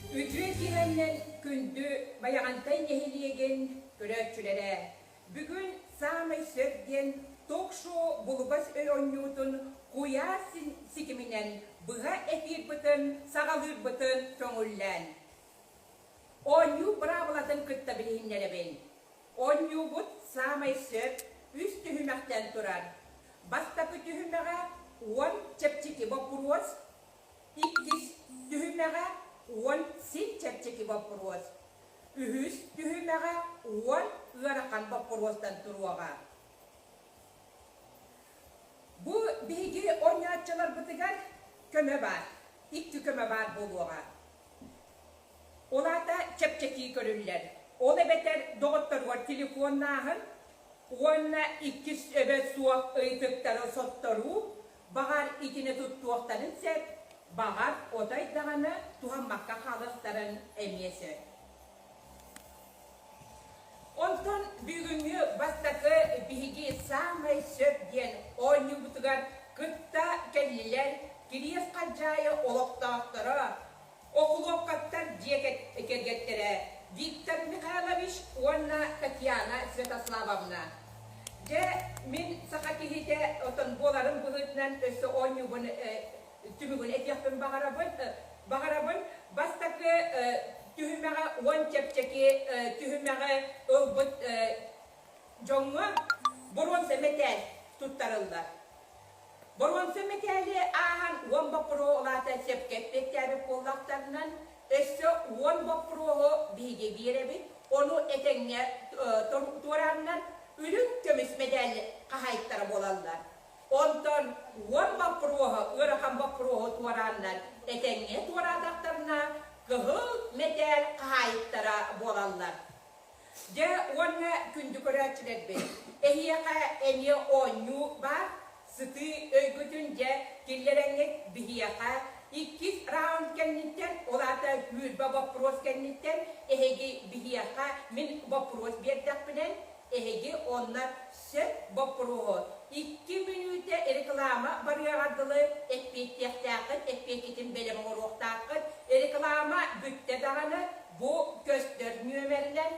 Үтүө киэһэннэн күндү Байаҕантай нэһилиэгин көрөөччүлэрэ! Бүгүн саамай сөп диэн ток-шоу булугас өй оонньуутун куйаар ситиминэн быһа эфирбытын саҕалыырбытын көҥүллээн. Оонньуу быраабылатын кытта билиһиннэрэбин. Оонньуубут саамай сөп үс түһүмэхтэн турар. Бастакы түһүмэҕэ 10 чэпчэки боппуруос, иккис түһүмэҕэ 10 син чэпчэки боппуруос, үһүс түһүмэҕэ 10 ыарахан боппуруостан туруоҕа. Бу биһиги оонньооччуларбытыгар көмө баар, икки көмө баар буолуоҕа. Ол аата чэпчэтии көрүллэр. Ол эбэтэр доҕотторугар телефоннааһын уонна иккис өбө суох ыйытыктары сотторуу, баҕар итини туттуохтарын сөп, баҕар отой даҕаны туһаммакка хаалыахтарын эмиэ сөп. Онтон бүгүҥҥү бастакы биһиги саамай сөп диэн оонньуубутугар кытта кэллилэр Кириэс Халдьаайы олохтоохторо, Окулуопкаттар дьиэ кэргэттэрэ Виктор Михайлович уонна Татьяна Святославовна. Дьэ, мин саха киһитэ отон буоларым быһыытынан өссө оонньуубун түмүгүн этиэхпин баҕарабын. Баҕарабын бастакы түһүмэҕэ 10 чэпчэки түһүмэҕи ылбыт дьоҥҥо боруонса мэтээл туттарыллар. Боруонса мэтээли ааһан 10 боппуруоһу улаата сөпкө эппиэттээбит буоллахтарынан, өссө 10 боппуруоһу биһиги биэрэбит, ону этэҥҥэ туорааннар үрүҥ көмүс мэдээл хаһаайыттара буолаллар. Онтон 10 боппуруоһу, ыарахан боппуруоһу туорааннар этэҥҥэ туораатахтарына, кыһыл мэтээл хаһаайыттара буолаллар. Дьэ уонна күндү көрөөччүлэрбит, эһиэхэ эмиэ оонньуу баар, сытыы өйгүтүн дьэ киллэрэҥҥит биһиэхэ иккис раунд кэнниттэн, ол аата 20 боппуруос кэнниттэн эһиги биһиэхэ мин боппуруос биэрдэхпинэн, эһиги онно сөп боппуруоһу 2 мүнүүтэ реклама барыаҕар дылы эппиэттиэхтээххит, эппиэккитин бэлэм оҥоруохтааххыт. Реклама бүттэ даҕаны бу көстөр нүөмэринэн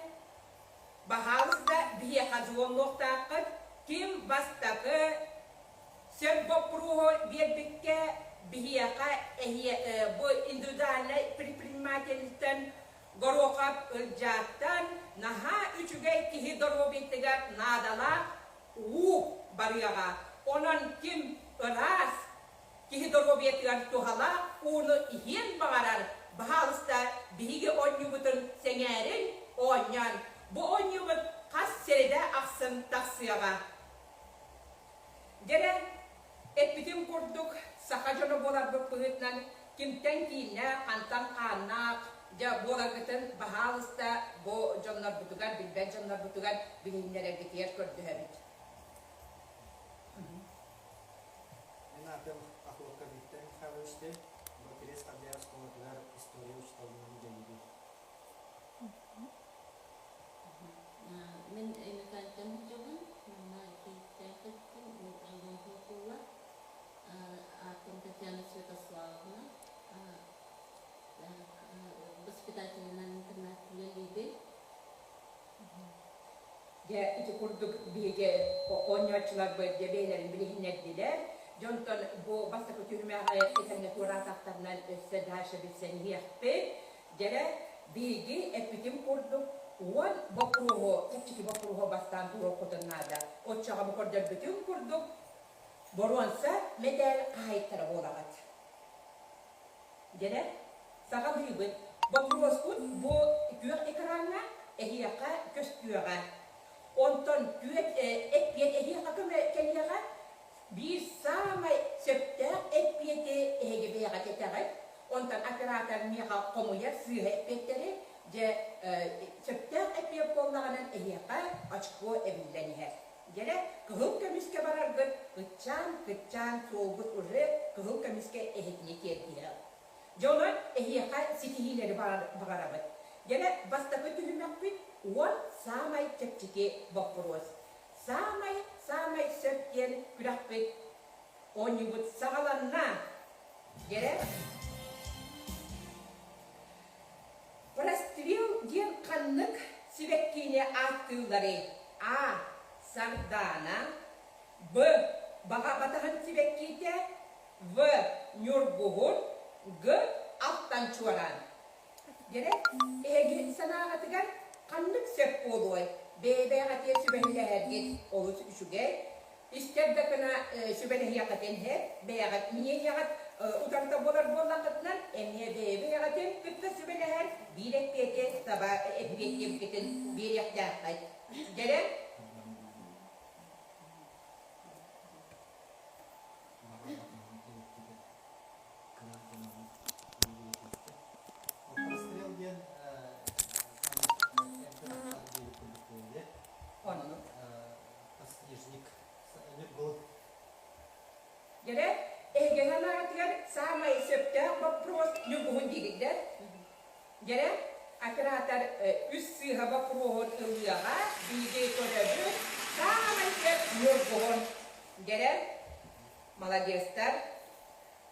баһаалыста биһиэхэ звоннуохтааххыт. Ким бастакы сөп боппуруоһу биэрбиккэ биһиэхэ эһиэ бу индивидуальнай предпринимательтэн Горохов Ылдьааттан наһаа үчүгэй киһи доруобуйатыгар наадалаах уу барыаҕа. Онон ким ыраас киһи доруобуйатыгар туһалаах ууну иһиэн баҕарар, баһаалыста биһиги оонньуубутун сэҥээриҥ, оонньоон. Бу оонньуубут хас сэрэдэ ахсын тахсыаҕа. Дьэрэ, эппитим курдук, саха дьоно буоларбыт быһыытынан кимтэн кииннээх, хантан хааннаах дьэ буоларгытын баһаалыста бу дьоннорбутугар, билбэт дьоннорбутугар билиһиннэрэргитигэр көрдөһөбүт. Мин аатым Охлопков Виктор Михайлович диэн. Бу Кириэс Халдьаайы оскуолатыгар история учууталынан үлэлиибин. Мин Өймөкөөнтөн сылдьабын. Манна кийииттээх эбиппин. Дьолум буолла. Аатым Татьяна Святославовна. Воспитателинэн интернат үлэлиибин. Дьэ, ити курдук биһиги оонньооччуларбыт дьэ бэйэлэрин билиһиннэрдилэр. Дьонтон бу бастакы түһүмэҕи этэҥҥэ туораатахтарынан өссө дальше билсэн иһиэхпит. Дьэрэ, биһиги эппитим курдук 10 боппуруоһу, чэпчэки боппуруоһу бастаан туруоххутун наада. Оччоҕо бу көрдөрбүтүм курдук боруонса мэтээл хаһаайыттара буолаҕыт. Дьэрэ, саҕалыыбыт. Боппуруоспут бу күөх экраҥҥа эһиэхэ көстүөҕэ. Онтон күөт эппиэт эһиэхэ көмө кэлиэҕэ. Биир саамай сөптөөх эппиэти эһиги бэйэҕит этэҕит. Онтон оператор миэхэ хомуйар сыыһа эппиэттэри дьэ сөптөөх эппиэт буоллаҕынан эһиэхэ очко эбиллэн иһэр. Дьэрэ, кыһыл көмүскэ бараргыт кыччаан-кыччаан суолгут уже кыһыл көмүскэ эһитини тиэрдиһэр. Дьэ онон эһиэхэ ситиһиилэри баҕарабыт. Дьэрэ, бастакы түһүмэхпит 10 саамай чэпчэки боппуруос. Саамай, саамай сөп диэн күрэхпит оонньуубут саҕаланна. Дьэрэ. ханнык сибэккини ааттыылларый? А. Сардаана Б. Баҕа батаһын сибэккитэ В. Ньургуһун Г. Алтан чуораан Дьэрэ, эһиги санааҕытыгар ханнык сөп буолуой? Бэйэ-бэйэҕитигэр сүбэлэһэргит олус үчүгэй. Истэр да гына сүбэлэһиэххитин иһэр, бэйэҕит мнениеҕыт утарыта буолар буоллаххытынан, эмиэ бэйэ-бэйэҕитин кытта сүбэлэһэр биир эппиэти таба эппиэттиэххитин биэриэхтээххит. Дьэрэ, Прострел диэн оннук. Подснежник ньургуһун. Дьэрэ, эһиги санааҕытыгар саамай сөптөөх боппуруос ньургуһун диигиттэр. Дьэрэ, оператор үс сыыһа боппуруоһун ылыаҕа, биһиги көрөбүт, саамай сөп ньургуһун. Дьэрэ, маладьыастар.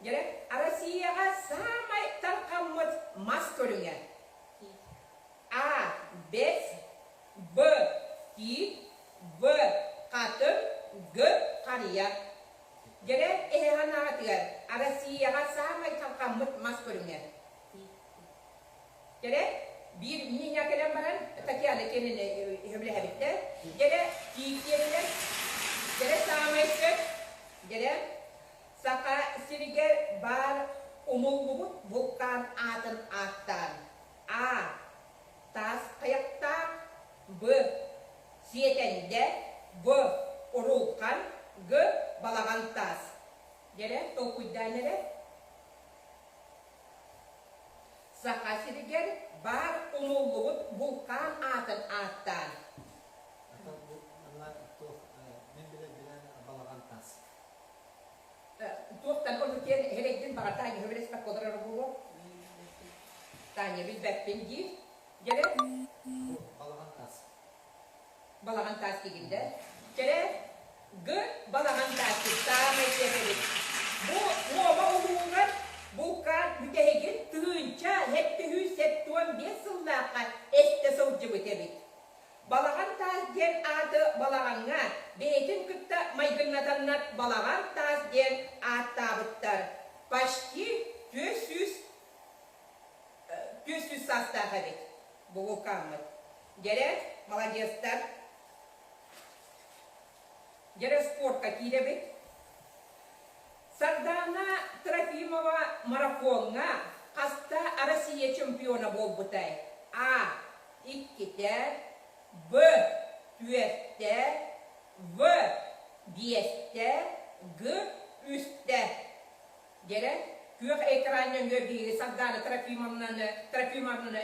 Дьэрэ, Россияҕа саамай тарҕаммыт мас көрүҥэ. А. Бэс Б. Тиит В. Хатыҥ Г. Харыйа. Дьэрэ, эһэ санааҕытыгар Россияҕа саамай тарҕаммыт мас көрүҥэ. Дьэрэ, биир мнение кэлэн баран Татьяна кэннинэ сөбүлэһэбиттэр. Дьэрэ, тиит диэтилэр. Дьэрэ саамай сөп. Дьэрэ, Саха сиригэр баар умуллубут вулкан аатын ааттаан А. Таас хайахтаах Б. Сиэтэндэ В. Урулхан Г. Балаҕан таас Дьэрэ, толкуйдаан эрэ. Саха сиригэр баар умуллубут вулкан аатын ааттаан Ата бу манна туох мин билэрбинэн балаҕан таас. Туохтан ону киэн эрэйдин баҕар Таня сөбүлэспэккэ олорор буолуо. Таня билбэппин диир. Дьэрэ Бу балаҕан таас. Балаҕан таас диигин да. Дьэрэ Г балаҕан таас диир саамай эбит. Бу Муома улууһугар булкаан бүтэһигин 1775 сыллаахха эстэ сылдьыбыт эбит. Балаҕан таас диэн ааты балаҕаҥҥа бэйэтин кытта майгыннатаннар Балаҕан таас диэн ааттаабыттар. Почти 400 саастаах эбит бу вулкаммыт. Дьэрэ, маладьыастар. Дьэрэ спортка киирэбит. Сардаана Трофимова марафоҥҥа хаста Россия чемпиона буолбутай? А. Иккитэ, Б. Түөртэ, В. Биэстэ, Г. Үстэ. Дьэрэ, күөх экран нөҥүө биһиги Сардаана Трофимовнаны, Трофимовнаны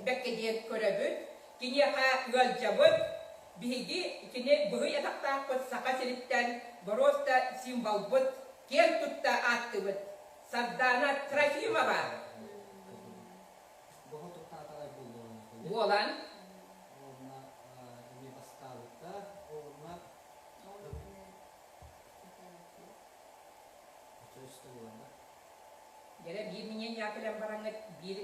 бэккэ диэн көрөбүт. Киниэхэ ыалдьабыт. Биһиги кини быһый атахтаахпыт Саха сириттэн боруоста символбут, киэн тутта ааттыыбыт. Сардаана Трофимова. Бөҕө туттаатаҕай буоллаҕына Буолан. Уонна эмиэ бастаабыта. Уонна Дьэрэ биир миниэн Яковлев бараҥҥыт биир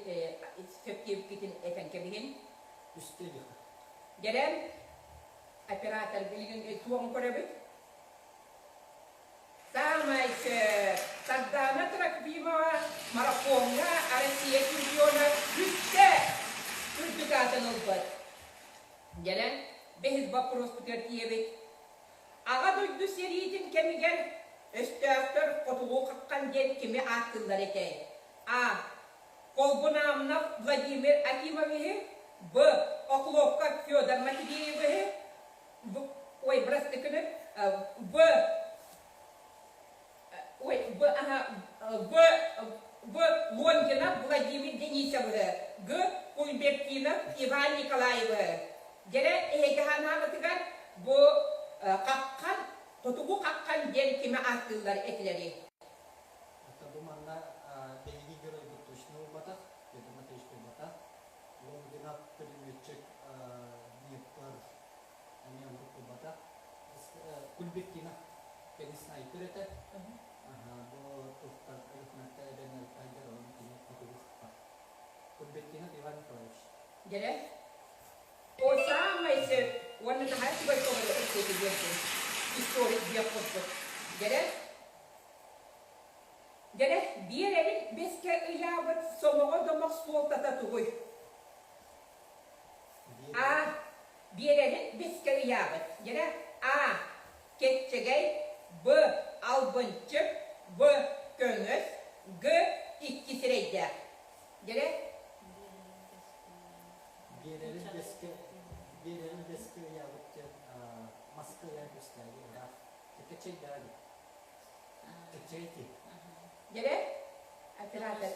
сөп диэбиккитин этэн кэбиһин. Үстэ диэххэ. Дьэрэ оператор билигин туоҕун көрөбүт? Саамай сөп. Сардаана Трофимова марафоҥҥа Россия чемпиона үстэ үрдүк аатын ылбыт. Дьэрэ бэһис боппуруоспутугар тиийэбит. Аҕа дойду сэриитин кэмигэр өстөөхтөр Хотугу хаххан диэн кими ааттыыллар этэй? А. Колбунамнов Владимир Акимовиһы, Б. Охлопков Федор Матвеевиһы, В. Ой, бырастыкыны, В. Ой, В. Ага, В. В. Лонгинов Владимир Денисовы, Г. Кульбертинов Иван Николаевы. Дьэрэ эһиги санааҕытыгар бу хаххан, хотугу хаххан диэн кими ааттыыллар этилэрий? Это бу манна биһиги геройбут точно буолбатах, Петр Матвеевич буолбатах. Лонгинов пулеметчик Днепр эмиэ оннук буолбатах. Кульбертинов кини снайпер этэ. Бу туохтан Өлүөхүмэттэ эбэн айдар онон кини хотугу хаххан. Кульбертинов Иван Николаевич. Дьэрэ? наһаа үчүгэй оҕолор эппиэти биэрдин. Историк диэх курдук. Дьэрэ, дьэрэ, биэрэбин бэскэ ыйаабыт сомоҕо домох суолтата тугуй? А. Биэрэрин бэскэ ыйаабыт. Дьэрэ, А. Кэччэгэй, Б. Албынчык, В. Көҥөс, Г. Икки сирэйдээх. Дьэрэ, Биэрэрин бэскэ биэрэрин бэскэ ыйаабыт диэн маска ыйаан көстөөҕү ыраах кэччэйдээх эбит. Кэччэгэй киһи. Дьэрэ, оператор.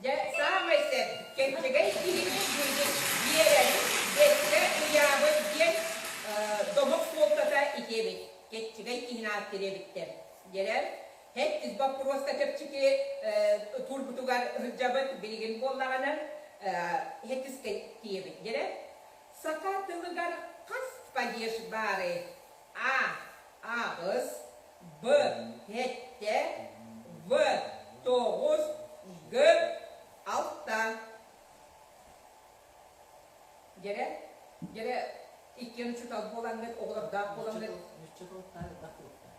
Дьэ, саамай сөп, кэччэгэй киһини биэрэрин бэскэ ыйаабыт диэн домох суолтата ити эбит. Кэччэгэй киһини ааттыыр эбиттэр. Дьэрэ, Һэттис боппуруоска чэпчэки туурбутугар сылдьабыт, билигин буоллаҕына һэттискэ тиийэбит дьэрэ. Саха тылыгар хас падеж баарый? А. Аҕыс, Б. Сэттэ, В. Тоҕус, Г. Алта. Дьэрэ, дьэрэ иккиэн учуутал буолаҥҥыт, оҕолордоох буолаҥҥыт. Нучча тылыттан элбэх буолуохтаах.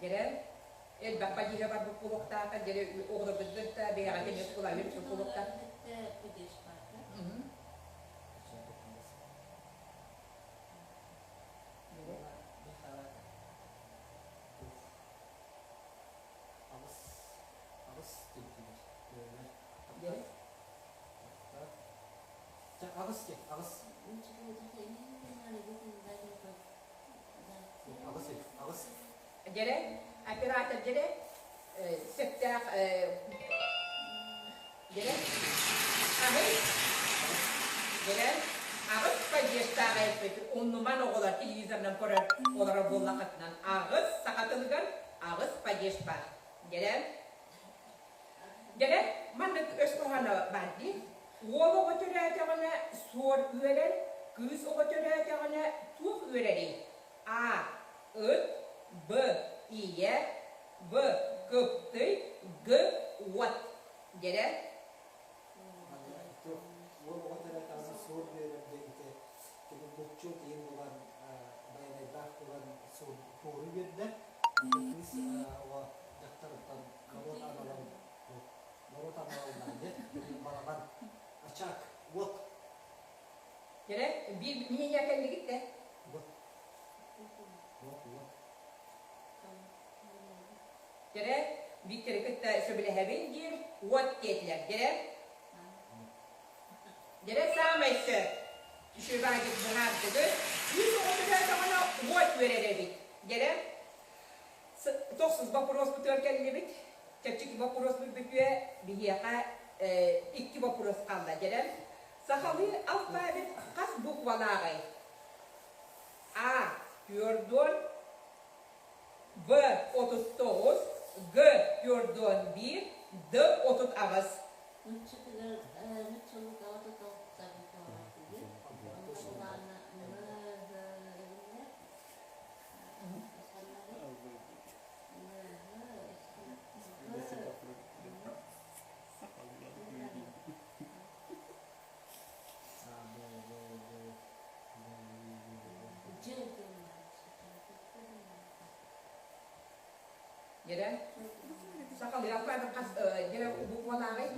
Дьэрэ, элбэх падиһа барбыт буолуохтаах, дьэрэ оҕолорбут кытта бэйэҕэ тэҥэ кулаһын буолуохтаах. Аҕыс аҕыс диэбитигэр Дьэрэ. Аҕыс диэн аҕыс аҕыс аҕыс Дьэрэ, оператор дьэрэ, сөптөөх дьэрэ, аҕыс дьэрэ, аҕыс подъезтаах эппит умнуман оҕолор телевизорынан көрөр олорор буоллаххытынан аҕыс саха тылыгар аҕыс падеж баар. Дьэрэ, Дьэ, маннык өс хоһооно баар дии. Уол оҕо төрөөтөҕүнэ суор үөрэр, кыыс оҕо төрөөтөҕүнэ туох үөрэрий? А. Ыт, Б. Ийэ, В. Кыптый, Г. Уот. Дьэрэ. Уол оҕо төрөөтөҕүнэ суор үөрэр диэбитэ кини булчут ийэ буолан байанайдаах буолан суору үөрдэ. Кыыс оҕо дьахтарыттан норуот аналын норуот аналынан диэн балаҕан очаг уот Дьэрэ, биир мнение кэллигит да? Уот. Уот, уот. Дьэрэ, Викторы кытта сөбүлэһэбин диир, уот диэтилэр. Дьэрэ, Дьэрэ саамай сөп. Үчүгэйдик быһаардыгыт. Кыыс оҕо төрөөтөҕүнэ уот үөрэр эбит. Дьэрэ, тохсус боппуруоспутугар кэллибит. Чэпчэки боппуруоспут бүтүө, биһиэхэ икки боппуруос хаалла. Дьэрэ, сахалыы алфавит хас буквалааҕый? А. Түөрдуон В. 39, Г. 41, Д. 38. Нуччатыгар нуччалыыга 36 буквалаах дии. Онно былаана Н, Һ эбиллэр. Н, Һ, А, Б, В, Г, Д, И, Е, Ж диэн Дьэрэ, сахалыы алфавит хас дьэрэ буквалааҕый?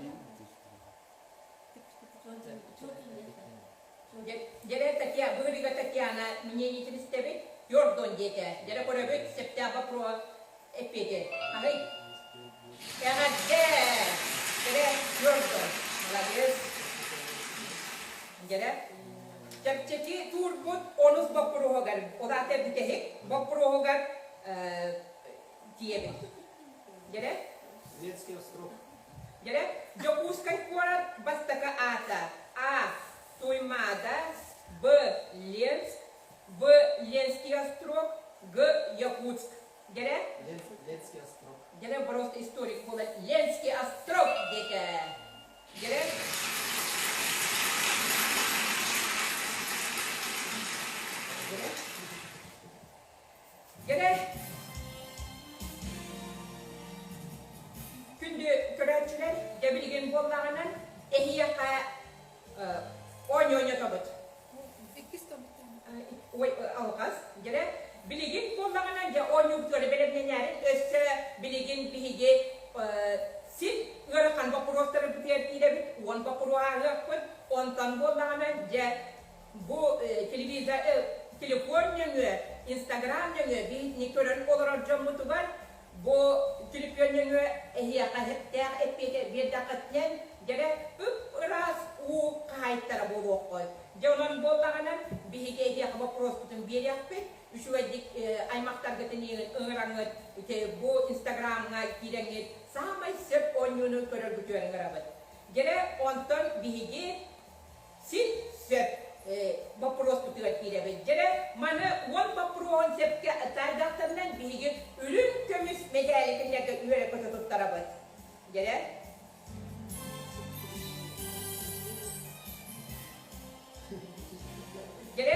Дьэрэ Татьяна, быһырыга Татьяна мнениетин истэбит, Йордон диэтэ. Дьэрэ көрөбүт, сөптөөх вопрос эппиэти. Аһый. Эҕэрдэ! Дьэрэ Йордон. Молодец. Дьэрэ. Чэпчэки туурбут онус боппуруоһугар, ол аата бүтэһик боппуруоһугар тиийэбит. Дьэрэ? Ленский остров. Дьэрэ? Дьокуускай куорат бастакы аата А. Туймаада, Б. Ленск, В. Ленский остров, Г. Якутск. Дьэрэ? Ленский остров. Дьэрэ просто историк буолан Ленский остров диэтэ. Дьэрэ? Дьэрэ? Дьэрэ? Күндү көрөөччүлэр, дьэ билигин буоллаҕынан эһиэхэ оонньоонотобут. Иккис томтон. Ой, алҕас, дьэрэ, билигин буоллаҕына дьэ оонньуубутугар бэлэмнэнээрин өссө билигин биһиги син ыарахан боппуруостары бытыар киирэбит, уон боппуруоһу ааһыахпыт, онтон буоллаҕына дьэ бу телевизор, телефон нөҥүө, инстаграм нөҥүө биһигини көрөн олорор дьоммутугар Бу түлүпүөн нөҥүө эһиэхэ сөптөөх эппиэти биэрдэххитинэн, дьэрэ, ып-ыраас уу хаһаайыттара буолуоххут. Дьэ онон буоллаҕына, биһиги эһиэхэ боппуруоспутун биэриэхпит, үчүгэйдик аймахтаргытын ыҥыраҥҥыт, ити бу инстаграмҥа киирэҥҥит саамай сөп оонньууну көрөргүтүгэр ыҥырабыт. Дьэрэ, онтон биһиги Син сөп боппуруоспутугар киирэбит. Дьэрэ, маны уон боппуруоһун сөпкө таайдахтарынан биһиги үрүҥ көмүс мэдээли кинилэргэ үөрэ-көтө туттарабыт. Дьэрэ. Дьэрэ.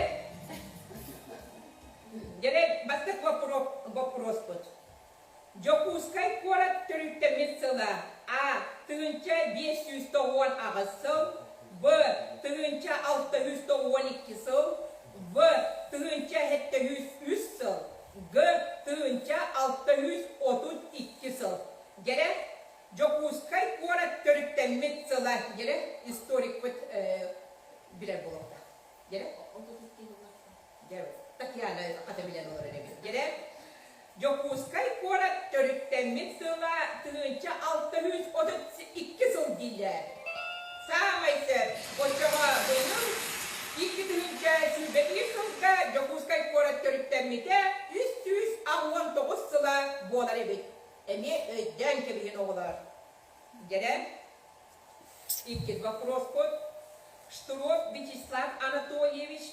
Дьэрэ, бастакы боппуруоспут. Дьокуускай куорат төрүттэммит сыла А. 1598 сыл, Б. 1692 сыл, В. 1703 сыл, Г. 1632 сыл. Дьэрэ, Дьокуускай куорат төрүттэммит сыла дьэрэ историкпыт билэр буолуохтаах. Дьэрэ? Дьэ, Татьяна хата билэн олорор эбит. Дьэрэ, Дьокуускай куорат төрүттэммит сыла 1632 сыл дииллэр. Саамай сөп, оччоҕо быйыл 2021 сылга Дьокуускай куорат төрүттэммитэ 389 сыла буолар эбит. Эмиэ өйдөөн кэбиһин оҕолор. Дьэрэ, иккис вопроспут. Штыров Вячеслав Анатольевич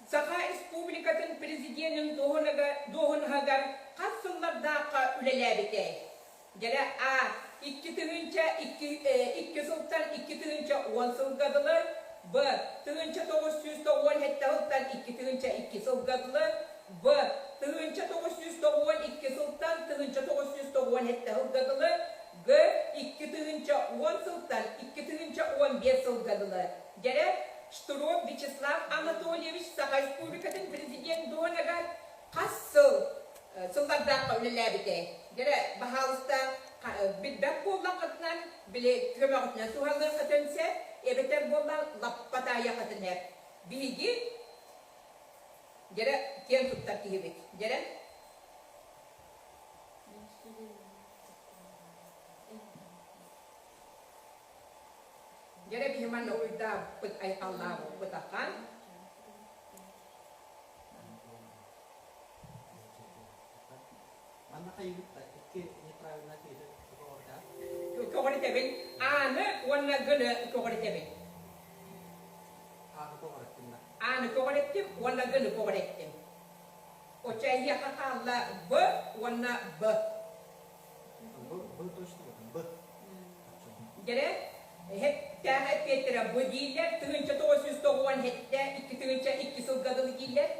Саха Республикатын Президенин дуоһунаһыгар хас сыллардаахха үлэлээбитэй? Дьэрэ А. 2002 сылтан 2010 сылга дылы, Б. 1997 сылтан 2002 сылга дылы, В. 1992 сылтан 1997 сылга дылы, Г. 2010 сылтан 2015 сылга дылы. Дьэрэ, Штыров Вячеслав Анатольевич Саха Республикатын Президент дуоһунагар хас сыл сыллардаахха үлэлээбитэй? Дьэрэ, баһаалыста, билбэт буоллаххытынан, били көмөҕүтүнэн туһаныаххытын сөп, эбэтэр буолла лаппа таайыаххытын сөп. Биһиги дьэрэ киэн туттар киһибит. Дьэрэ? Дьэрэ биһи манна уйдаабыппыт, айхаллаабыппыт ахан. Манна хайыыбыт да икки неправильно ответы оҕорда. Көҕүрэтэбин. Ааны уонна гыны көҕүрэтэбин. Ааны көҕүрэттим да. Ааны көҕүрэттим уонна гыны көҕүрэттим. Оччо эһиэхэ хаалла Б уонна Б. Б, Б точно Б. Дьэрэ, эһэттээх эппиэттэрэ бу дииллэр, 1997 2002 сылга дылы дииллэр.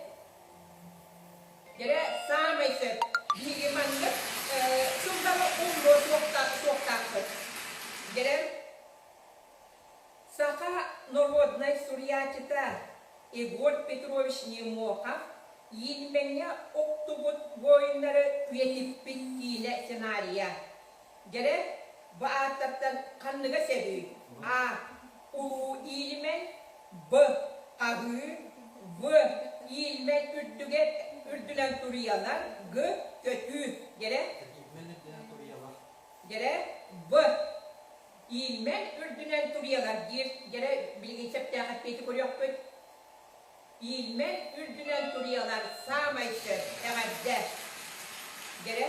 Дьэрэ, саамай сөп. Биһиги маннык сыллары умнуо суохтаахпыт. Дьэрэ, саха народнай суруйааччыта Егор Петрович Немохов Иилмэҥҥэ охтубут буойуннары үйэтиппит киинэ сценарийа. Дьэрэ, бу ааттартан ханныга сөбүй? А. Улуу Иилимэн Б. Хаһыы В. Иилмэн үрдүгэр үрдүнэн туруйалар Г. Көтүү Дьэрэ? Иилмэн үрдүнэн туруйалар. Дьэрэ Б. Иилмэн үрдүнэн туруйалар диир. Дьэрэ билигин сөптөөх эппиэти көрүөхпүт. Иилмэн үрдүнэн туруйалар саамай сөп, эҕэрдэ! Дьэрэ?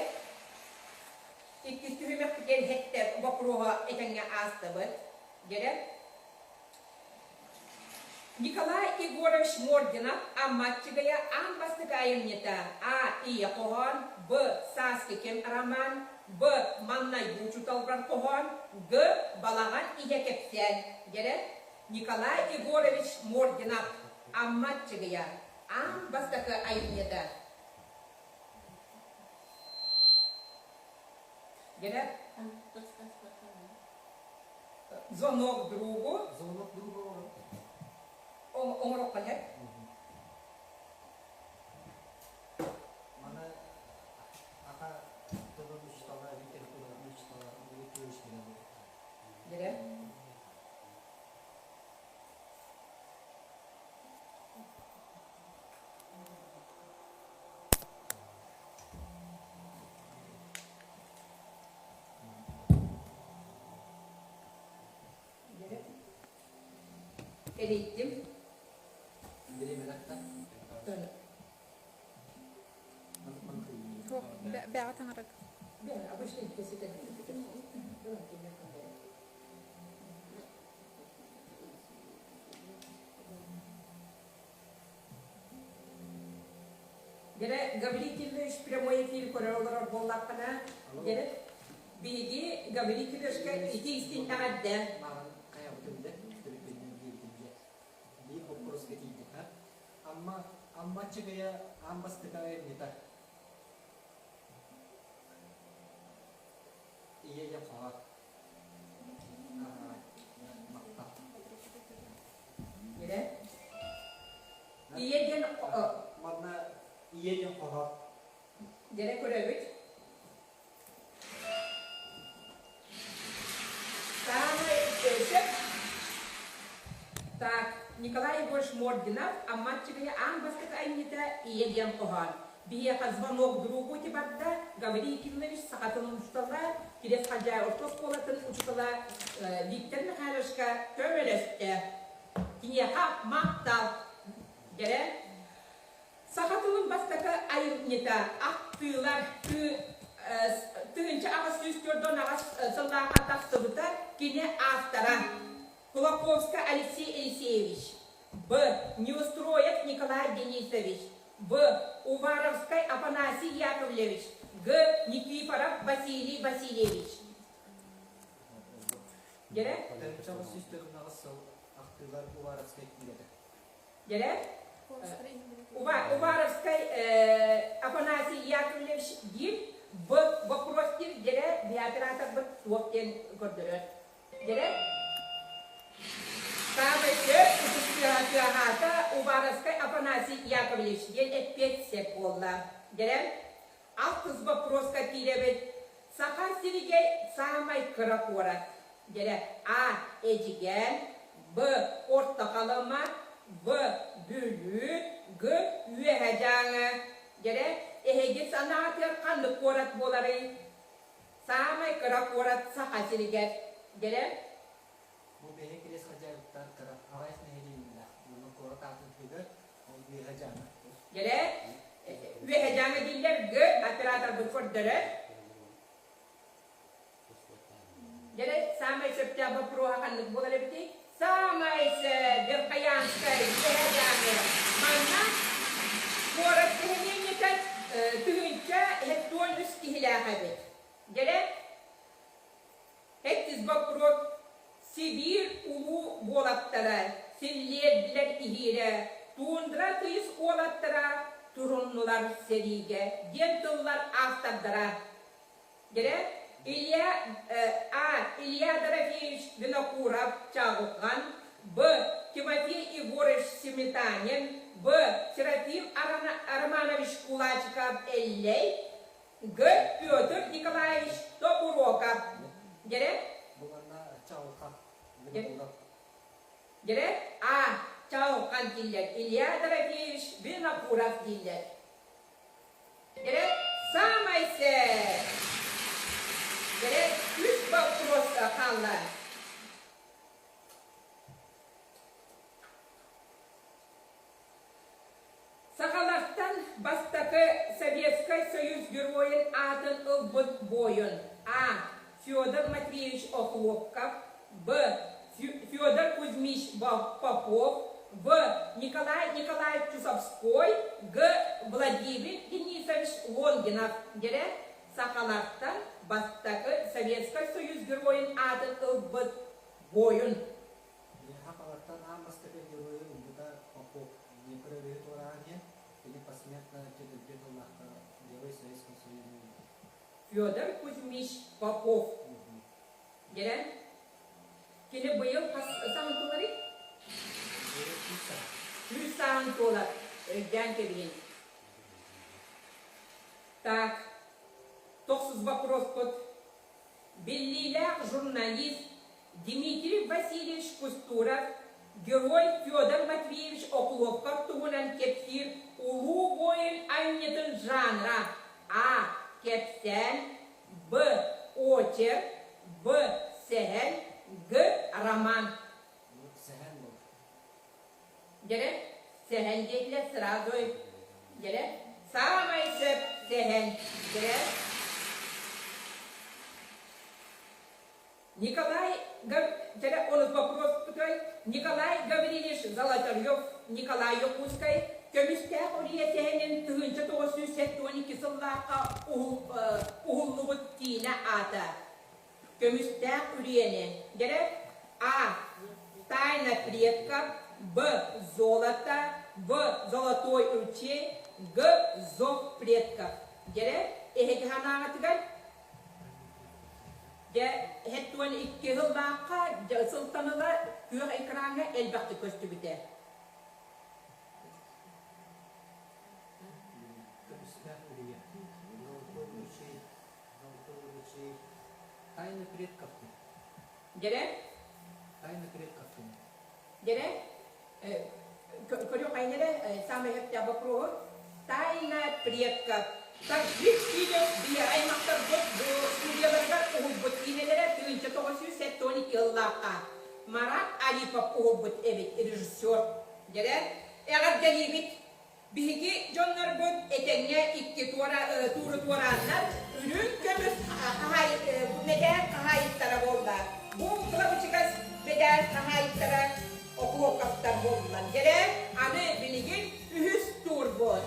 Иккис түһүмэхпитигэр иһэттэр боппуруоһа этэҥҥэ аастыбыт. Дьэрэ? Николай Егорович Мординов Амма Аччыгыйа аан бастакы айымньыта А. Ийэ хоһоон Б. Сааскы кэм роман Б. Маҥнайгы учууталбар хоһоон Г. Балаҕан иһэ кэпсээн Дьэрэ? Николай Егорович Мординов Амма Аччыгыйа аан бастакы айымньыта Дьэрэ? Звонок другу. Звонок другу оҥороххо сөп. Эрийдим. Бэҕэ таҥарат. Обычно кесетен. Дьэрэ Гаврил Кириллович прямой эфир көрөр олорор буоллаххына, дьэрэ биһиги Гаврил Кирилловичка ити истиҥ эҕэрдэ. Маған хайабытын да төрүппүннэн диэбитим дьэ. Биир боппуруоска тиийдик ha. Амма Амма Аччыгыйа аан бастакы айымньыта. Ийэ диэн хоһоон. Дьэрэ Ийэ диэн Манна ийэ диэн хоһоон. Дьэрэ көрөбүт. Саамай сөп. Так, Николай Егорович Мординов Амма Аччыгыйа аан бастакы айымньыта Ийэ диэн хоһоон. Биһиэхэ звонок другу барда Гаврил Кириллович саха тылын учуутала, Кириэс Халдьаайы орто оскуолатын учуутала Виктор Михайловичка көмөлөстө. Киниэхэ махтал. Дьэрэ. Саха тылын бастакы айымньыта Ахтыылар 1848 сыллаахха тахсыбыта кини автора Кулаковскай Алексей Елисеевич, Б. Неустроев Николай Денисович, В. Уваровскай Афанасий Яковлевич, Г. Никифоров Василий Васильевич. Дьэрэ? 1948 сыл ахтыылар Уваровскай киирэтэ. Дьэрэ? Уваровскай Афанасий Яковлевич диир Б вопрос диир дьэрэ биоператорбыт суох диэн көрдөрөр. Дьэрэ? Саамай сөп ытыс тыаһаата Уваровскай Афанасий Яковлевич диэн эппиэт сөп буолла. Дьэрэ? Алтыс боппуруоска киирэбит. Саха сиригэр саамай кыра куорат. Дьэрэ А. Эдьигээн, Б. Орто Халыма, В. Бүлүү, Г. Үөһэ Дьааҥы. Дьэрэ эһиги санаатыгар ханнык куорат буоларый? Саамай кыра куорат Саха сиригэр. Дьэрэ Бу бэйэ кириэс хадьаабыттар кыра аҕыйах нэһилиэнньэлээх уонна куорат аатын тыгар, ол Үөһэ Дьааҥы. Дьэрэ Үөһэ Дьааҥы дииллэр Г операторбыт көрдөрөр. Дьэрэ саамай сөптөөх боппуруоһа ханнык буолар эбитий? Саамай Верхоянскай Үөһэ Дьааҥы. Манна куорат нэһилиэнньэтэ 1073 киһилээх эбит. Дьэрэ Сэттис боппуруос Сибиир улуу буолаттара, силлиэрдилэр иһиирэ, туундра тыйыс уолаттара туруннулар сэриигэ диэн тыллар автордара. Дьэрэ Илья А. Илья Дорофеевич Винокуров Чаҕылҕан, Б. Тимофей Егорович Сметанин, В. Серафим Романович Кулачиков Эллэй, Г. Петр Николаевич Тобуруокап. Дьэрэ? Буланна Чаҕылхан. Дьэрэ? А. Чаҕылхан дииллэр. Илья Дорофеевич Винокуров дииллэр. Дьэрэ? Саамай сөп. Дьэрэ? Үс вопрос хаалла. Сахалартан бастакы Советскай Союз Геройун аатын ылбыт буойун А. Федор Матвеевич Охлопков, Б. Федор Кузьмич Попов, В. Николай Николаевич Чусовской, Г. Владимир Денисович Лонгинов дьэрэ сахалартан бастакы Советскай Союз Геройун аатын ылбыт буойун. Миэхэ Халаттан аан бастакы геройу ылбыта Попов Днепр өрүһү туораан иһэн, кини посмертно төтөлдьө тыллаахха Герой Советского Союза ылбыта. Федор Кузьмич Попов дьэрэ кини быйыл хас саҥын туоларый? Быйыл 100 саҥа. 100 сааһын туолар. Өйдөөн кэбиһин. Так, тохсус вопроспут. Биллиилээх журналист Дмитрий Васильевич Кустуров Герой Федор Матвеевич Охлопков туһунан кэпсиир Улуу буойун айымньытын жанра А. Кэпсээн Б. Очерк В. Сэһэн Г. Роман Сэһэн буолар. Дьэрэ, сэһэн диэтилэр сразу дьэрэ, саамай сөп сэһэн дьэрэ. Николай дьэрэ онус боппуруоспутуй Николай Гаврильевич Золотарев Николай Якутскай көмүстээх үрүйэ сэһэнин 1972 сыллаахха уһуллубут киинэ аата Көмүстээх үрүйэни дьэрэ А. Тайна предков Б. Золото В. Золотой ручей Г. Зов предков дьэрэ эһиги санааҕытыгар дьэ 72 сыллаахха сылтан ыла күөх экраҥҥа элбэхтик көстүбүтэ. Көмүстээх үрүйэ Золотой ручей Золотой ручей Тайны предков Дьэрэ? Тайны предков Дьэрэ? Көрүөх хайнere самый сөптөөх боппуруоһу. Тайна предков. Таджик фильм биһи аймахтарбыт бу студияларыгар уһулбут киинэлэрэ 1972 сыллаахха Марат Арипов уһулбут эбит режиссер. Дьэрэ? Эҕэрдэлиибит Биһиги дьоннорбут этэҥҥэ икки туора тууру туорааннар үрүҥ көмүс мэдээл хаһаайыттара буолла. Бу кылабычыгас мэдээл хаһаайыттара Охлопковтар буоллулар. Дьэрэ, аны билигин үһүс туурбут.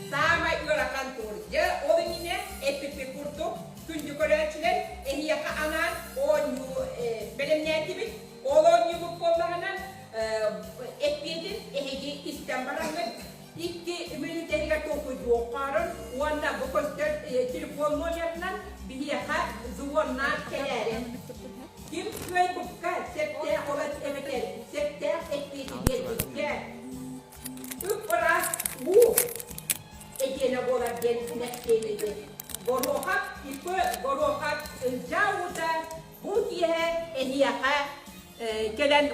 Саамай ыарахан туур. Дьэ, ол иннинэ эппиппит курдук, күндү көрөөччүлэр, эһиэхэ анаан оонньуу бэлэмнээтибит. Ол оонньуубут буоллаҕына, эппиэтин эһиги истэн бараҥҥыт икки мүнүүтэтигэр толкуйдуоххаарын уонна бу көстөр телефон номерынан биһиэхэ звоннаан кэлээрин. Ким кыайбыкка сөптөөх олох эбэтэр сөптөөх эппиэти биэрбиккэ ып-ыраас уу этиэнэ буолар диэн мэктиэлиибит. Горохов ИП Горохов Ылдьаа уута бу киэһэ эһиэхэ кэлэн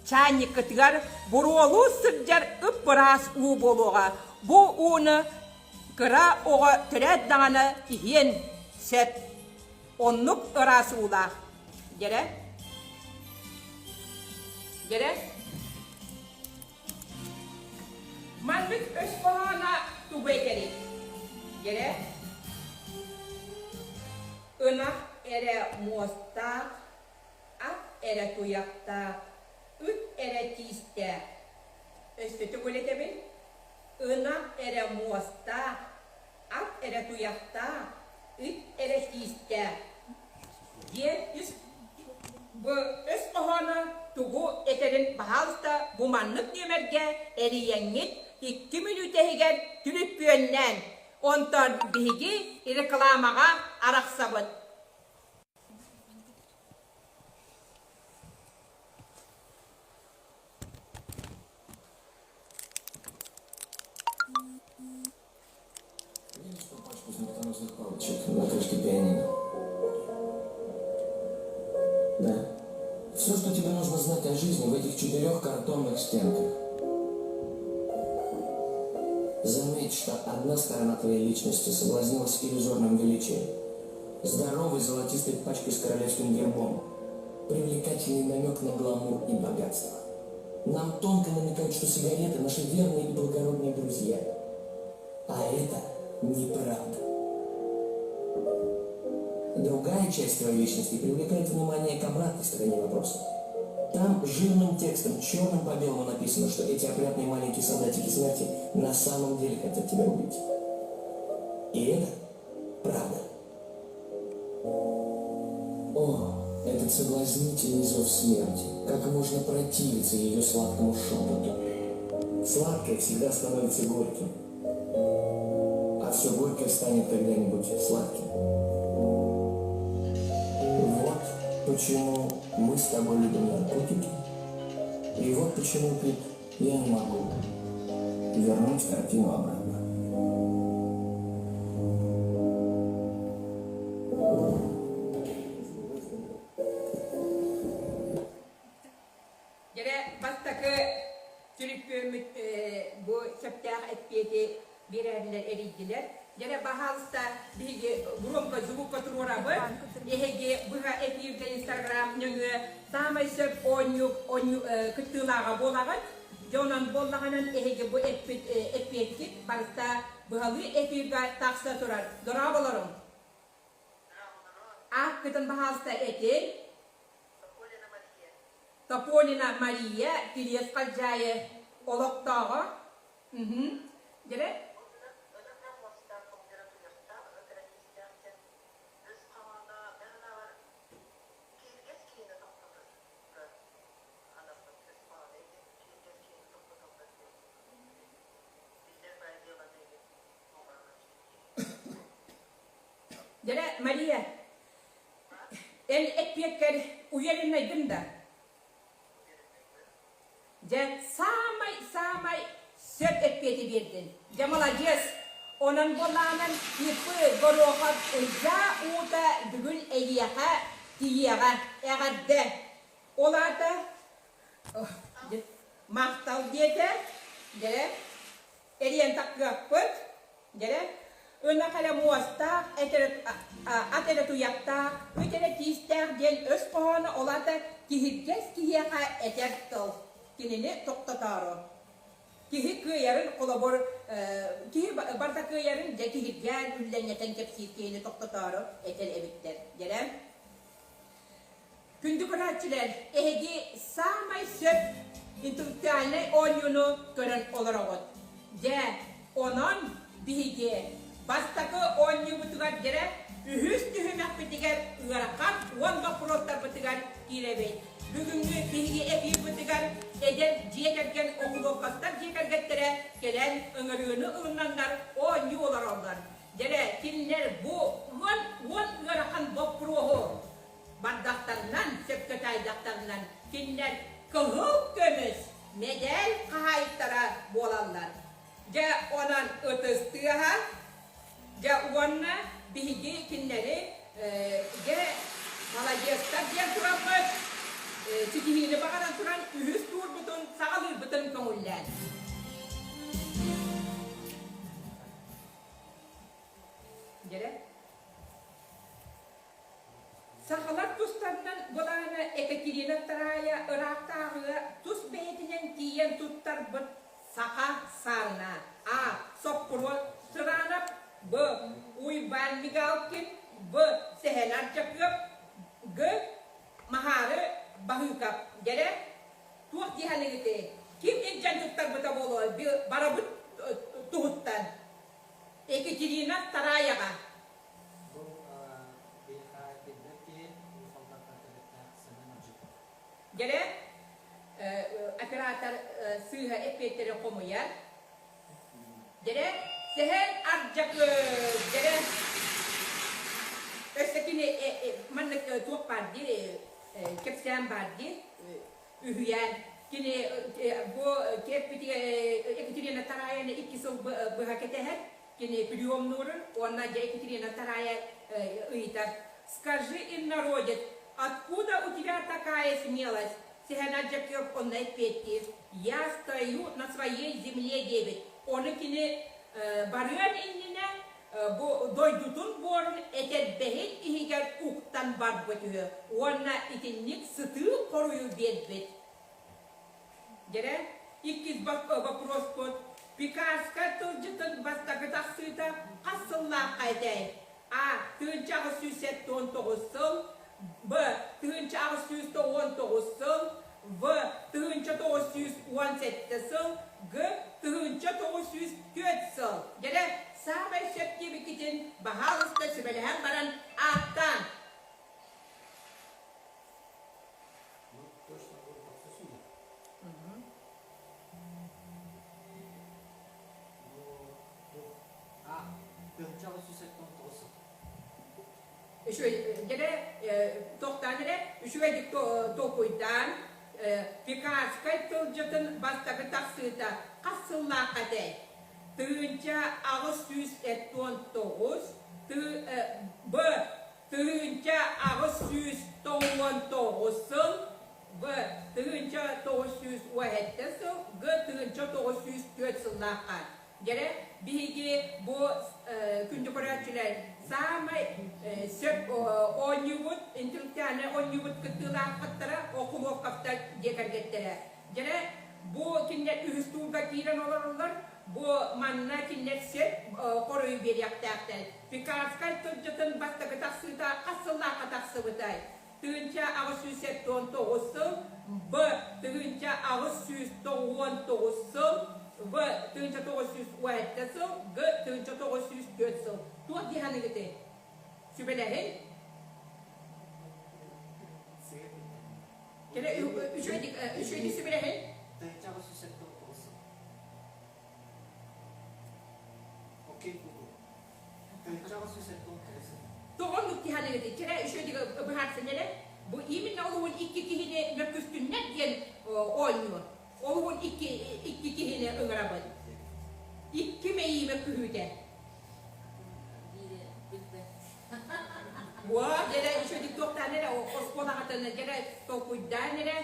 чаанньыккытыгар буруолуу сылдьар ып-ыраас уу буолуоҕа. Бу ууну кыра оҕо төрөөт даҕаны иһиэн сөп. Оннук ыраас уулаах. Дьэрэ? Дьэрэ? Маннык өс хоһооно тугу этэрий? Дьэрэ? Ынах эрэ муостаах Ат эрэ туйахтаах, ыт эрэ тиистээх. Өссө төгүл этэбин, ынах эрэ муостаах, ат эрэ туйахтаах, ыт эрэ тиистээх диэн үс бу өс хоһооно тугу этэрин баһаалыста бу маннык нүөмэргэ эрийэҥҥит икки мүнүүтэ иһигэр түлүппүөннээн, онтон биһиги рекламаҕа арахсабыт. Пачку смертоносных палочек на крышке пианино. Да. Все, что тебе нужно знать о жизни в этих четырех картонных стенках. Заметь, что одна сторона твоей личности соблазнилась иллюзорным величием. Здоровой золотистой пачкой с королевским гербом. Привлекательный намек на гламур и богатство. Нам тонко намекают, что сигареты – наши верные и благородные друзья. А это неправда. Другая часть твоей личности привлекает внимание к обратной стороне вопроса. Там жирным текстом, черным по белому написано, что эти опрятные маленькие солдатики смерти на самом деле хотят тебя убить. И это правда. О, этот соблазнительный зов смерти. Как можно противиться ее сладкому шепоту? Сладкое всегда становится горьким. А все горькое станет когда-нибудь сладким. Вот почему мы с тобой любим наркотики. И вот почему, Пит, я не могу вернуть картину обратно. Дьэрэ бастакы түлүппүөммүт бу сөптөөх эппиэти биэрэрилэр эрийдилэр. Дьэрэ баһаалыста биһиги громко звукка туруорабыт. Эһиги быһа эфиргэ Инстаграм нөҥүө саамай сөп оонньуу оонньуу кыттыылааҕа буолаҕыт. Дьэ онон буоллаҕынан эһиги бу эппит эппиэккит барыта быһалыы эфирга тахса турар. Дорооболоруҥ! Ааккытын баһаалыста этиҥ. Тополина Мария. Тополина Мария, Кириэс Халдьаайы олохтооҕо. Мхм. Дьэрэ? Ынах муостаах, хоҥнура туйахтаах, ыт эрэ тиистээх диэн өс хоһооно мин санаабар киһиргэс киһини тохтотор анаммыт өс хоһооно ити киһиргэс киһини тохтотоллор диэн биллэр баай дьыаланы игин оҥорорго Дьэрэ, Мария, эн эппиэккэр увереннайгын да? Дьэ, саамай-саамай сөп эппиэти биэрдин. Дьэ, маладьыас! Онон буоллаҕынан ИП Горохов Ылдьаа уута бүгүн эйиэхэ тиийиэҕэ. Эҕэрдэ! Ол аата махтал диэтэ. Дьэ, Эриэн таккыахпыт, дьэрэ, ынах эрэ муостаах, эт эрэ, ат эрэ туйахтаах, ыт эрэ тиистээх диэн өс хоһооно ол аата киһиргэс киһиэхэ этэр тыл, кинини тохтотоору. Киһи кыайарын холобур, киһи барыта кыайарын дьэ киһиргээн үллэҥнэтэн кэпсиир киһини тохтотоору этэр эбиттэр. Дьэрэ. Күндү көрөөччүлэр, эһиги саамай сөп интеллектуальнай оонньууну көрөн олороҕут. Дьэ, онон биһиги бастакы оонньуубутугар дьэрэ үһүс түһүмэхпитигэр ыарахан уон боппуруостарбытыгар киирэбит. Бүгүҥҥү биһиги эфирбытыгар эдэр дьиэ кэргэн Охлопковтар дьиэ кэргэттэрэ кэлэн ыҥырыыны ылынаннар оонньуу олороллор. Дьэрэ, кинилэр бу уон уон ыарахан боппуруоһу бардахтарынан, сөпкө таайдахтарынан кинилэр кыһыл көмүс мэдээл хаһаайыттара буолаллар. Дьэ, онон ытыс тыаһа, дьэ уонна биһиги кинилэри дьэ маладьыастар диэн тураммыт, ситиһиини баҕаран туран үһүс туурбутун саҕалыырбытын көҥүллээн. Дьэрэ. Сахалар тустарынан былаана Екатерина Вторая ыраахтааҕыга тус бэйэтинэн тиийэн туттарбыт саха саана А. Соппуруон Сыранов Б. Уйбаан Мигалкин В. Сэһэн Ардьакыап Г. Маһаары Баһыыкап Дьэрэ туох дии саныыгытый? Ким илдьэн туттарбыта буолуо барабыт туһуттан Екатерина Тараева Бу биһиэхэ биллэр киһи, Уус Алдантан төрүттээх Семен Аржаков. Дьэрэ оператор сыыһа эппиэттэри хомуйар. Дьэрэ Сэһэн Ардьакы дьэрэ өссө кини маннык туох баар дии кэпсээн баар дии үһүйээн кини бу киэппитигэр Екатерина Тараевна икки сыл быһа кэтэһэр Кини приемнуурун уонна дьэ Екатерина Тараев ыйытар «Скажи им, народец, откуда у тебя такая смелость?» Сэһэн Ардьакыап онно эппиэттиир «Я стою на своей земле» диэбит. Ону кини барыан иннинэ бу дойдутун буорун этэрбэһин иһигэр уктан барбыт үһү уонна итинник сытыы хоруйу биэрбит. Дьэрэ, иккис боппуруоспут Пекарскай тылдьытын бастакы тахсыыта хас сыллаахха этэй? А. 1879 сыл, Б. 1899 сыл, В. 1917 сыл, Г. 1904 сыл. Дьэрэ, саамай сөп диэбиккитин баһаалыста сүбэлэһэн баран ааттаан. Ну, точно будет подсосудик. Ну, а, 1879 сыл. Үчүгэй дьэрэ тохтоон эрэ үчүгэйдик толкуйдаан Пекарскай тылдьытын бастакы тахсыыта хас сыллаахха этэй? 1879 Б 1899 сыл, В. 1917 сыл, Г. 1904 сыллаахха. Дьэрэ, биһиги бу күндү көрөөччүлэр саамай сөп оонньуубут, интеллектуальнай оонньуубут кыттыылаахпыттара Окуловковтар дьиэ кэргэттэрэ. Дьэрэ, Бу кинилэр үһүс туурга киирэн олороллор. Бу манна кинилэр сөп хоруйу биэриэхтээхтэр. Пекарскай тылдьытын бастакы тахсыыта хас сыллаахха тахсыбытай? 1879 сыл, Б. 1899 сыл, В. 1917 сыл, Г. 1904 сыл. Туох дии саныыгытый? Сүбэлэһин. Кэлэ үчүгэйдик үчүгэйдик сүбэлэһин. 1879 сыл. Окей, Google. 1879 сыл. Тоҕо оннук дии саныыгытый? Кэрэ үчүгэйдик быһаарсын эрэ. Бу именно олуһун икки киһини мөккүстүннэр диэн оонньуур. Олуһун икки икки киһини ыҥырабын. Икки мэйии мөккүһүүтэ. Биири билбэт. Уа, дьэрэ үчүгэйдик туохтаан эрэ, оскуолаҕытын дьэрэ толкуйдаан эрэ.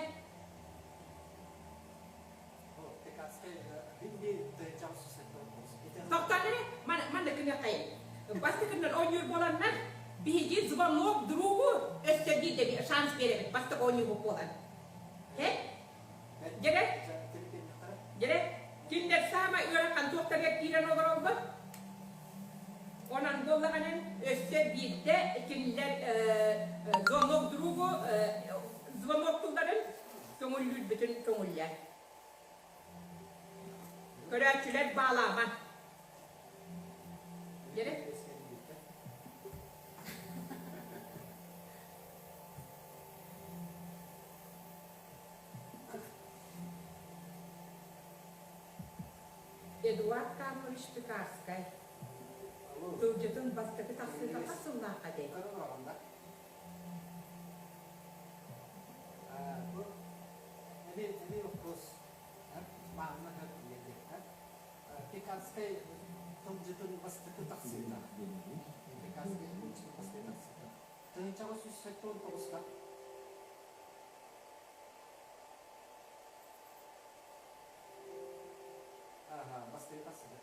Тохтоон эрэ, манна күнүөххэйин. Бастакыннан оонньуур буоланнар, биһиги звонок другу өссө биирдэ шанс биэрэбит бастакы оонньуубут буолан. Һэ? Дьэрэ? Дьэрэ? Кинилэр саамай ыарахан туохтарыгар киирэн олороллор? Онон буоллаҕынан өссө биирдэ кинилэр звонок другу звонок тылларын көҥүллүүрбүтүн көҥүллээн. Көрөөччүлэр баалаама. Дьэрэ? Эдуард Карлович Пекарскай тылдьытын бастакы тахсыыта хас сыллаахха этэй? Пекарскай тылдьытын бастакы тахсыыта. Пекарскай тылдьытын бастакы тахсыыта. Тыһыынчаҕа сүүс сэттэ уон тоҕуска. Ааһа, бастакы тахсыыта.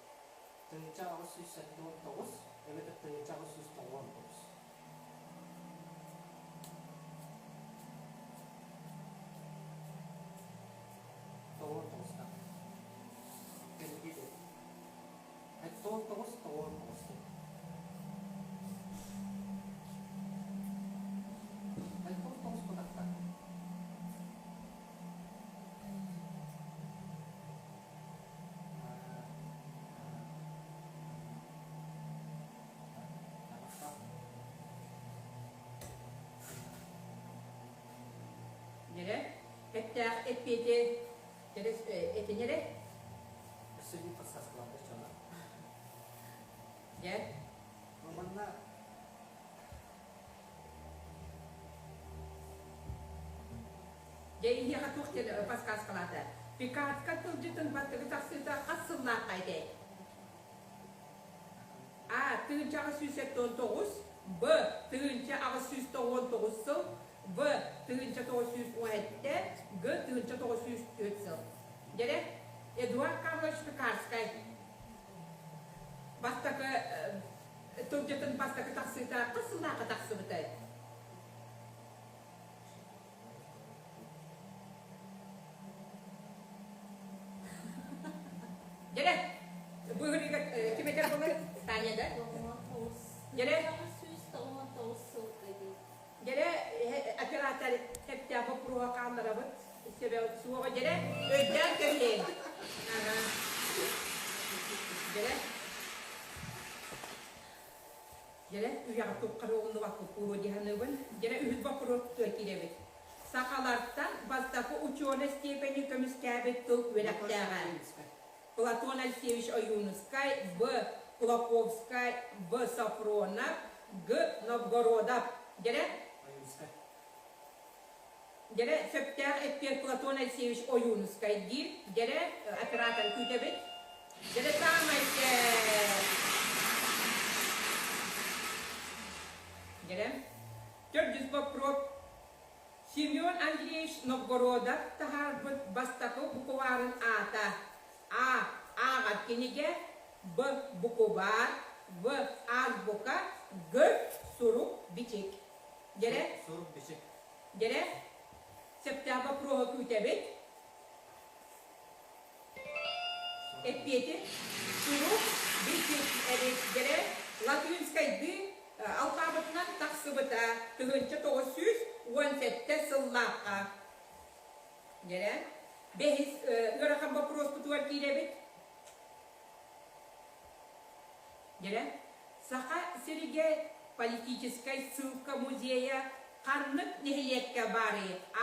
1879 эбэтэр 1899. Тоҕуон тоҕуста. Кэлгиэ Тоҕуон тоҕус, тоҕуон тоҕус. Тоҕус тоҕус кутахта. Нэрэ, эттээх эппиэти этинэрэ. Өссө биир подсказкаларга чала. Дьэ. Манна Дьэ, иһиэхэ туох диэн подсказкалаата? Пикардка тылдьытын баттыгы тахсыыта хас сыллаахха этэй? А. 1879, Б. 1899 сыл, В. 1917, Г. 1904 сыл. Дьэрэ, Эдуард Карлович Пекарскай бастакы тылдьытын бастакы тахсыыта хас сыллаахха тахсыбытай? Дьэрэ, быһырыыга ким этэр буолар? Таня да? Дьэрэ, дьэрэ, оператор эптээх боппуруоһа хаалларабыт. Сөбө суоҕа дьэрэ, өйдөөн кэбиһин. Дьэрэ. Дьэрэ, үйэҕэ туххары умнубаккыт буолуо дии саныыбын. Дьэрэ, үһүс боппуруос киирэбит. Сахалартан бастакы учуонай степени көмүскээбит тыл үөрэхтээҕэ. Платон Алексеевич Ойуунускай, В. Кулаковскай, В. Софронов, Г. Новгородов. Дьэрэ? Ойуунускай. Дьэрэ, сөптөөх эппиэт Платон Алексеевич Ойуунускай диир. Дьэрэ, оператор күүтэбит. Дьэрэ, саамай Дьэрэ, төрдүс боппуруос. Семен Андреевич Новгородов таһаарбыт бастакы букубаарын аата А. Ааҕар кинигэ Б. Букубаар В. Азбука Г. Сурук-бичик Дьэрэ? Сурук-бичик. Дьэрэ? Сөптөөх боппуруоһу күүтэбит. Эппиэти сурук бичик эриэйдэрэ латыынскайдыы алпаабытынан тахсыбыта 1917 сыллаахха. Дьэрэ, бэһис ыарахан боппуруоспутугар киирэбит. Дьэрэ, Саха сиригэр политическай ссылка музейа ханнык нэһилиэккэ баарый? А.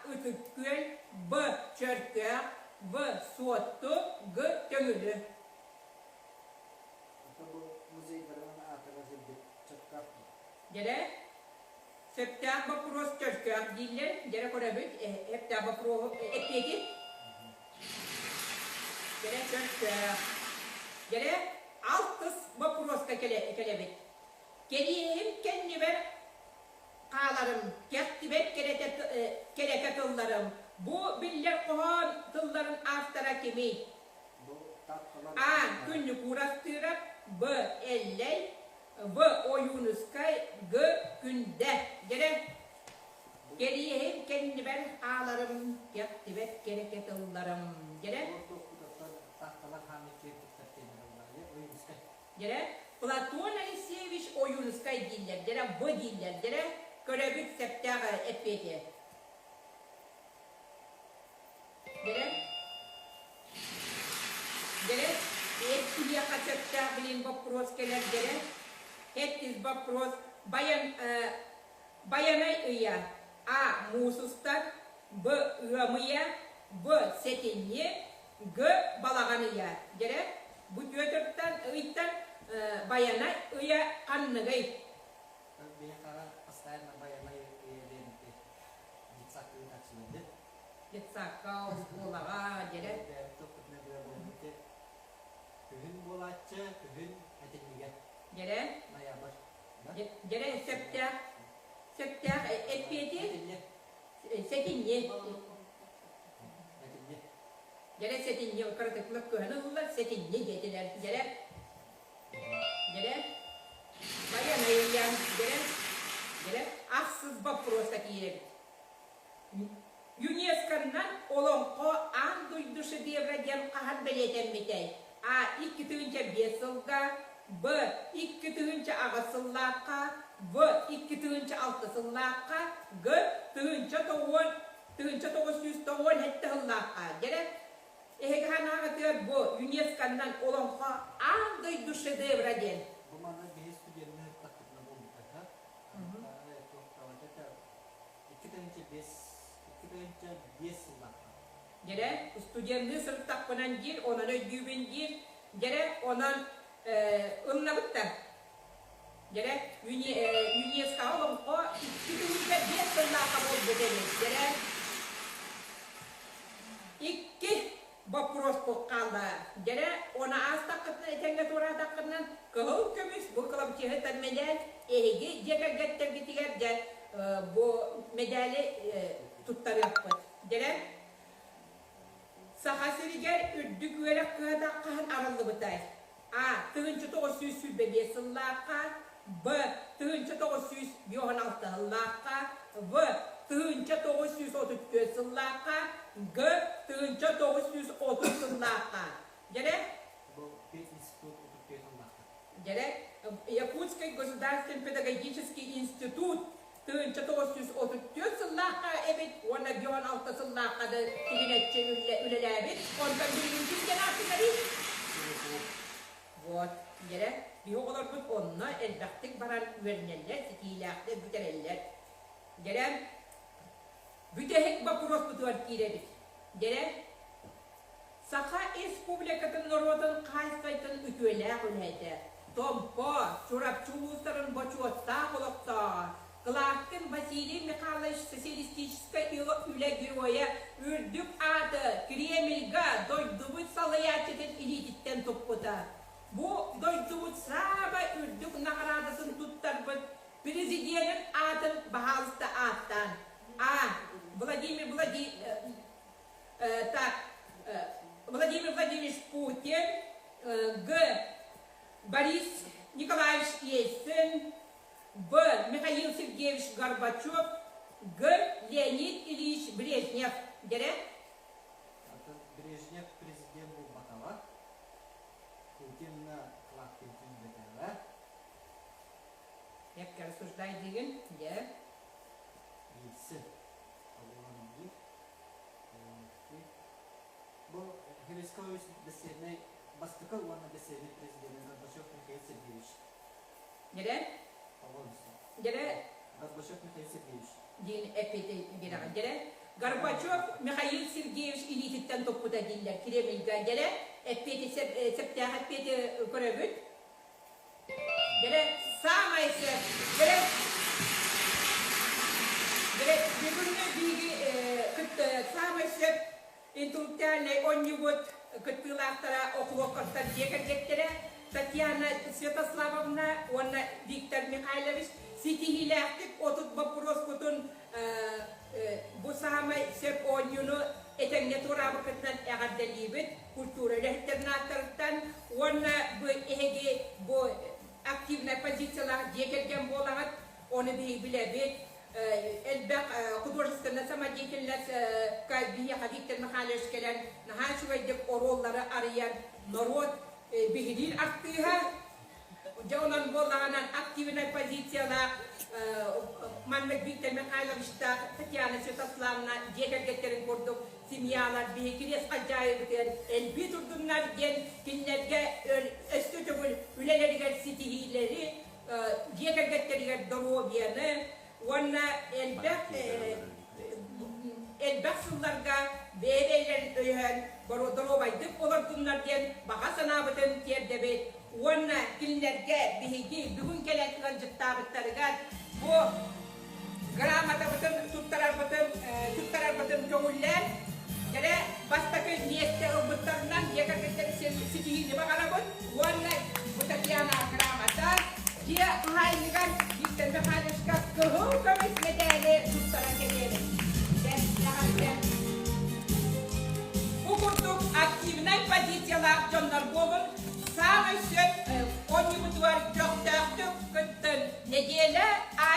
Ытык Күөл, Б. Чөркөөх, В. Суотту, Г. Төҥүлү. Ата бу музейдарынан аатырар сирбит Чөркөөх дии. Дьэрэ, сөптөөх боппуруос Чөркөөх дииллэр. Дьэрэ көрөбүт, сөптөөх боппуруоһу эппиэти. Дьэрэ Чөркөөх. Дьэрэ, алтыс боппуруоска кэлэбит. Кэриэһим кэннибэр хааларым, кэхтибэт кэрэтэ, кэрэкэ тылларым. Бу биллэр хоһоон тылларын автора кимий? А. Күннүк Уурастыырап, Б. Эллэй, В. Ойуунускай, Г. Күндэ. Дьэрэ, кэриэһим кэннибэр хааларым, кэхтибэт кэрэкэ тылларым. Дьэрэ, Дьэрэ, Платон Алексеевич Ойуунускай дииллэр, дьэрэ, бу дииллэр, дьэрэ, көрөбүт сөптөөх эппиэти. Дьэрэ, дьэрэ, эр киһиэхэ сөптөөх билин боппуруос кэлэр, дьэрэ, эттис боппуруос, баян, Байанай ыйа, А. Муус устар, Б. Ыам ыйа, В. Сэтинньи, Г. Балаҕан ыйа. Дьэрэ, бу түөрт ыйтан Байанай ыйа ханныгый? Биһиэхэ постоянно Байанай ыйа диэн детсадка ыытааччылар диэн. Детсадка, оскуолаҕа, дьэрэ. Күһүн буолааччы, күһүн этинньигэ. Дьэрэ. Ноябрь. Дьэрэ сөптөөх сөптөөх эппиэти сэтинньи дьэрэ сэтинньи кыратык көһөн ыллар сэтинньи диэтилэр дьэрэ дьэрэ байанайыйан дьэрэ дьэрэ ахсыс боппуруоска киирэбит ЮНЕСКОнан Олоҥхо аан дойду шедеврэ диэн хаһан бэлиэтэммитэй? А. 2005 сылга, Б. 2008 сыллаахха, В. 2006 сыллаахха, Г. 1997 сыллаахха. Дьэрэ, эһиги санааҕытыгар бу ЮНЕСКОнан Олоҥхо аан дойду шедеврэ диэн. Бу манна биһи студеннар таххытына буолбута. 2005 сыллаахха. Дьэрэ, студенныы сырыттахпынан диир, онон өйдүүбүн диир. Дьэрэ, онон ылынабыт да. Дьэрэ, ЮНЕСКО олоҥхо 2005 сыллаахха буолбут эбит. Дьэрэ, икки боппуруос хаалла. Дьэрэ, оны аастаххытына, этэҥҥэ туораатаххытынан, кыһыл көмүс бу кылабычыһыттан мэдээл эһиги дьиэ кэргэттэргитигэр дьэ бу мэдээли туттарыахпыт. Дьэрэ, Саха сиригэр үрдүк үөрэх кыһата хаһан арыллыбытай? А. 1925 сыллаахха, Б. 1956 сыллаахха, В. 1934 сыллаахха, Г. 1930 сыллаахха. Дьэрэ? Бу пединститут 34 сыллаахха. Дьэрэ, Якутский государственный педагогический институт 1934 сыллаахха эбит уонна 16 сыллаахха да тигинэччи үлэлээбит. Онтон билигин ким диэн ааттанарый? Вот, дьэрэ, биһи оҕолорбут онно элбэхтик баран үөрэнэллэр, ситиилээхтик бүтэрэллэр. Дьэрэ, бүтэһик боппуруоспутугар киирэбит. Дьэрэ, Саха Республикатын норуотун хаһаайыстыбатын үтүөлээх үлэһитэ, Томпо, Чурапчы улуустарын бочуоттаах олохтооҕо, Кылааккин Василий Михайлович социалистическай үлэ геройа үрдүк ааты Кремльга дойдубут салайааччытын илиититтэн туппута. Бу дойдубут саамай үрдүк наҕараадатын туттарбыт президенин аатын баһаалыста ааттаан А. Владимир Владимирович так, Владимир Владимирович Путин, Г. Борис Николаевич Ельцин, В. Михаил Сергеевич Горбачев, Г. Леонид Ильич Брежнев. Дэрэ? Брежнев президент буолбатаҕа. Константиновна Кладкинтин бэтээҕэ. Эпкэ рассуждай диигин, дьэ. Биирсэ. Оҕолон биир. Бу Хелескович бэссиэннэй бастакы уонна бэссиэннэй президенэ Горбачев Михаил Сергеевич. Дьэрэ? Дьэрэ? Горбачев Михаил Сергеевич. Диэн эппиэти биэрэҕин. Дьэрэ? Горбачев Михаил Сергеевич илиититтэн туппута дииллэр Кремльга. Дьэрэ? Эппиэти сөптөөх эппиэти көрөбүт. Дьэрэ, саамай сөп. Дьэрэ, дьэрэ, бүгүҥҥү биһиги кытта саамай сөп интеллектуальнай оонньуубут кыттыылаахтара Охлопковтар дьиэ кэргэттэрэ Татьяна Святославовна уонна Виктор Михайлович ситиһиилээхтик 30 боппуруоскутун бу саамай сөп оонньууну этэҥҥэ туораабыккытынан эҕэрдэлиибит культура үлэһиттэрин ааттарыттан уонна бу эһиги бу активнай позициялаах дьиэ кэргэн буолаҕыт, ону биһиги билэбит. Элбэх художественная самодеятельность биһиэхэ Виктор Михайлович кэлэн наһаа үчүгэйдик оруоллары арыйан норуот биһириир артыыһа. Дьэ онон буоллаҕынан активнай позициялаах маннык Виктор Михайловичтаах Татьяна Святославна дьиэ кэргэттэрин курдук семьялар биһи кириэс халдьаайыбытыгар элбии турдуннар диэн кинилэргэ өссө төгүл үлэлэригэр ситиһиилэри, дьиэ кэргэттэригэр доруобуйаны уонна элбэх элбэх сылларга бэйэ-бэйэлэрин өйөһөн доруобайдык олордуннар диэн баҕа санаабытын тиэрдэбит уонна кинилэргэ биһиги бүгүн кэлэн ыалдьыттаабыттарыгар бу грамотабытын туттарарбытын туттарарбытын көҥүллээн кэрэ бастакы миэстэ ылбыттарынан дьиэ кэргэттэр ситиһиини баҕарабыт уонна бу Татьяна грамота дьиэ хаһаайыныгар Виктор Михайловичка кыһыл көмүс мэтээли туттаран кэбиһэбит. Эҕэрдэ! Бу курдук активнай позициялаах дьоннор буолун саамай сөп оонньуубутугар көхтөөхтүк кыттын. Нэдиэлэ.